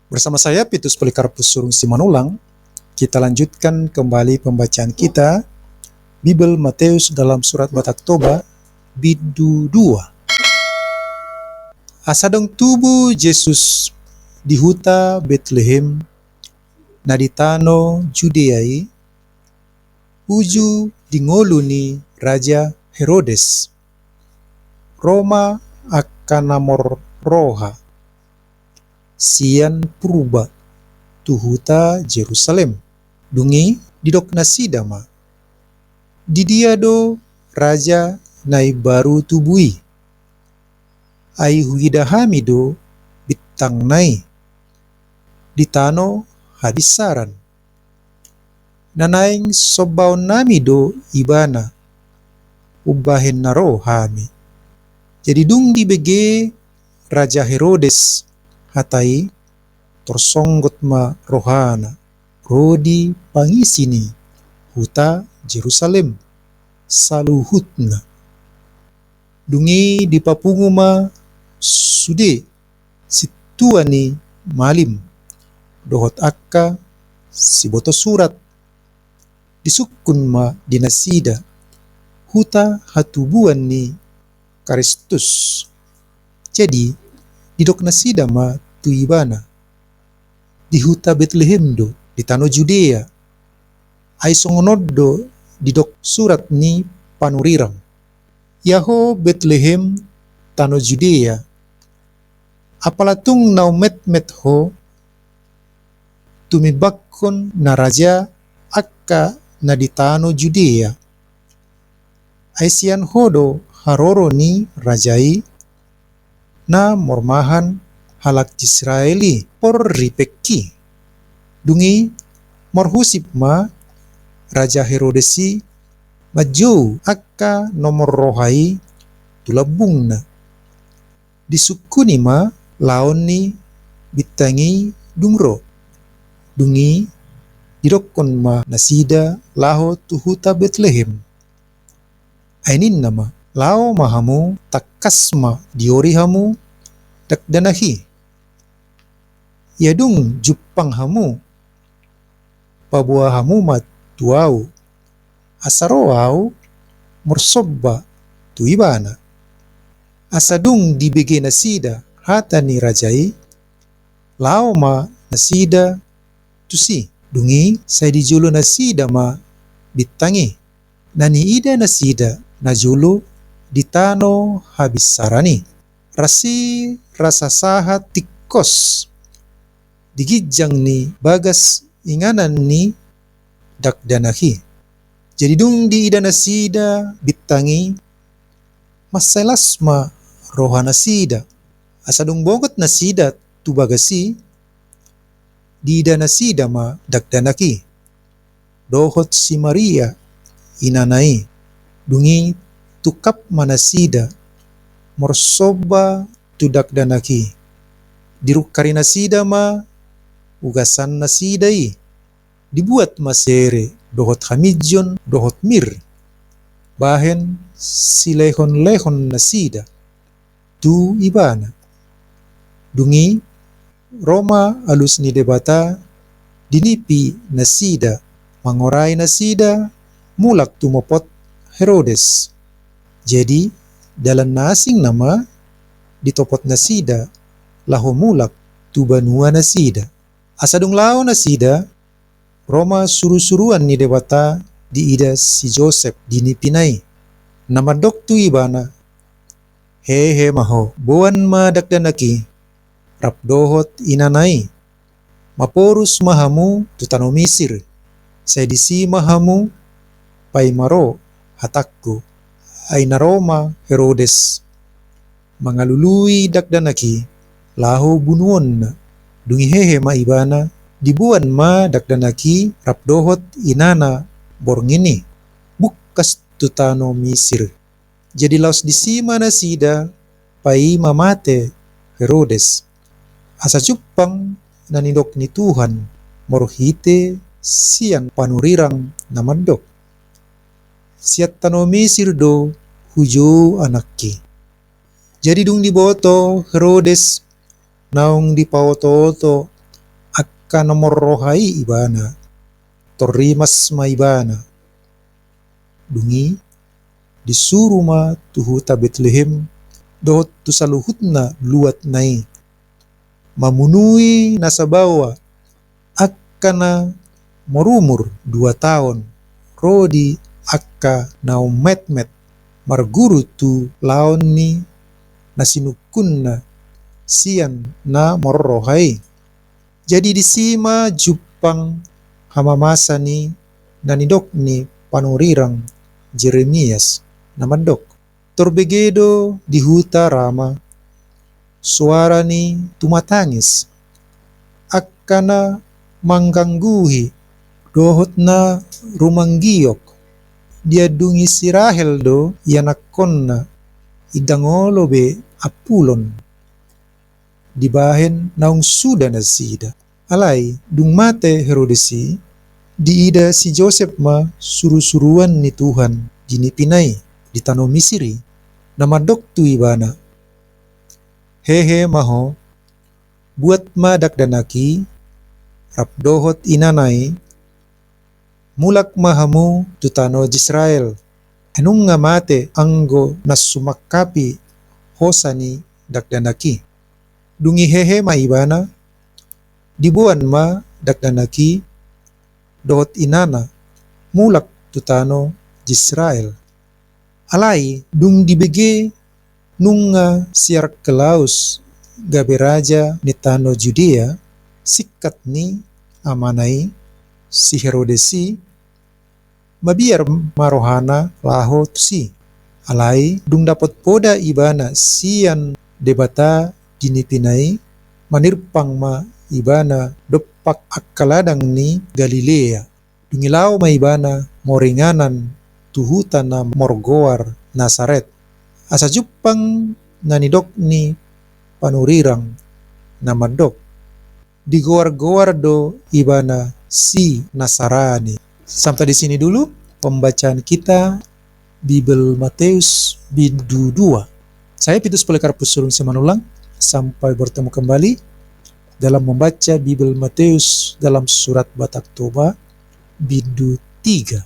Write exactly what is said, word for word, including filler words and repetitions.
Bersama saya Petrus Polikarpus Surung Simanullang, kita lanjutkan kembali pembacaan kita, Bibel Mateus dalam Surat Batak Toba, bindu dua. Asa dung tubu Jesus di huta Betlehem na di tano Judea i, uju di ngolu ni Raja Herodes, ro ma angka na morroha sian purba tu huta Jerusalem. Dung i didok nasida ma: Di dia do raja na imbaru tubu i? Ai huida hami do bintangna i di tano habinsaran. Na naeng sombaonnami do ibana umbahen na ro hami. Jadi dung dibege Raja Herodes hata i, torsonggot ma rohana ro di pangisi ni huta Jerusalem saluhutna. Dung i dipapungu ma sude sintua ni malim dohot angka siboto surat. Disungkun ma di nasida huta hatubuan ni Kristus. Jadi didok nasida ma tu ibana: Di huta Betlehem do di tano Judea. Ai songon on do didok surat ni panurirang: Ia ho Betlehem, tano Judea, apala tung na umetmet ho tumimbanghon na raja angka na di tano Judea. Ai sian ho do haroro ni raja i na mormahan halak Israel i porripengki. Dung i morhusip ma Raja Herodes i manjou angka na morroha i tu lambungna. Disungkuni ma laon ni bintang i dung ro. Dung i didokkon ma nasida laho tu huta Betlehem. Ai ninna ma: Laho ma hamu, tangkas ma diori hamu dakdanak i. Ia dung jumpang hamu, paboa hamu ma tu ahu, asa ro ahu marsomba tu ibana. Asa dung dibege nasida hata ni raja i, laho ma nasida tusi. Dung i sai di jolo nasida ma bintang i, na niida nasida na jolo di tano habinsaran i. Ras i rasa sahat tingkos di ginjang ni bagas inganan ni dakdanak i. Jadi dung diida nasida bintang i, mansai las ma roha nasida. Asa dung bongot nasida tu bagas i, diida nasida ma dakdanak i dohot si Maria inana i. Dung i tungkap ma nasida marsomba tu dakdanak i. Dirungkari nasida ma ugasan nasida i. Dibuat ma sere dohot haminjon dohot mir bahen silehonlehon nasida tu ibana. Dung i ro ma alus ni Debata di nipi nasida mangorai nasida mulak tumopot Herodes. Jadi dalan na asing nama ditopot nasida laho mulak tu banua nasida. Asa dung laho nasida, ro ma surusuruan ni Debata diida si Josep di nipina i, na mandok tu ibana: Hehe ma ho, boan ma dakdanak i rap dohot inana i. Maporus ma hamu tu tano Misir, sai disi ma hamu paima ro hatangku. Ai na ro ma Herodes mangalului dakdanak i laho bunuonna. Dung i hehe ma ibana, diboan ma dakdanak i rap dohot inana borngin i bungkas tu tano Misir. Jadi laos disi ma nasida paima mate Herodes. Asa jumpang na nidok ni Tuhan marhite sian panurirang na mandok: Sian tano Misir do hujou anakki. Jadi dung diboto Herodes naung dipaotooto angka na morroha i ibana, torrimas ma ibana. Dung i disuru ma tu huta Betlehem dohot tu saluhutna luatna i, mamunui na sabaoa angka na marumur dua taon, ro di angka na ummetmet, marguru tu laon ni na sinungkunna sian na morroha i. Jadi disi ma jumpang hamamasa ni na nidok ni panurirang Jeremias na mandok: Torbege do di huta Rama soara ni tumatangis, angka na manggangguhi dohot na rumanggiok. Diandungi si Rahel do ianakkonna, indang olo be ampulon dibahen naung suda nasida. Alai dung mate Herodes i, diida si Josep ma surusuruan ni Tuhan di nipina i di tano Misir i, na mandok tu ibana: Hehe ma ho, buat ma dakdanak i rap dohot inana i, mulak ma hamu tu tano Israel, ai nunga mate anggo na sumangkapi hosa ni dakdanak i. Dung i hehe ma ibana, diboan ma dakdanak i dohot inana mulak tu tano Israel. Alai dung dibege nunga si Arkelaus gabe raja ni tano Judea, singkat ni amana i, si Herodes i, mabiar ma rohana laho tusi. Alai dung dapot poda ibana sian Debata di nipina i, manirpang ma ibana dompak angka ladang ni Galilea. Dung i laho ma ibana maringanan tu huta na margoar Nasaret, asa jumpang na nidok ni panurirang na mandok: Digoargoar do ibana si Nasarani. Sampai di sini dulu pembacaan kita Bibel Mateus bindu dua. Saya Petrus Polikarpus Sulung Simanullang. Sampai bertemu kembali dalam membaca Bibel Mateus dalam Surat Batak Toba bindu tiga.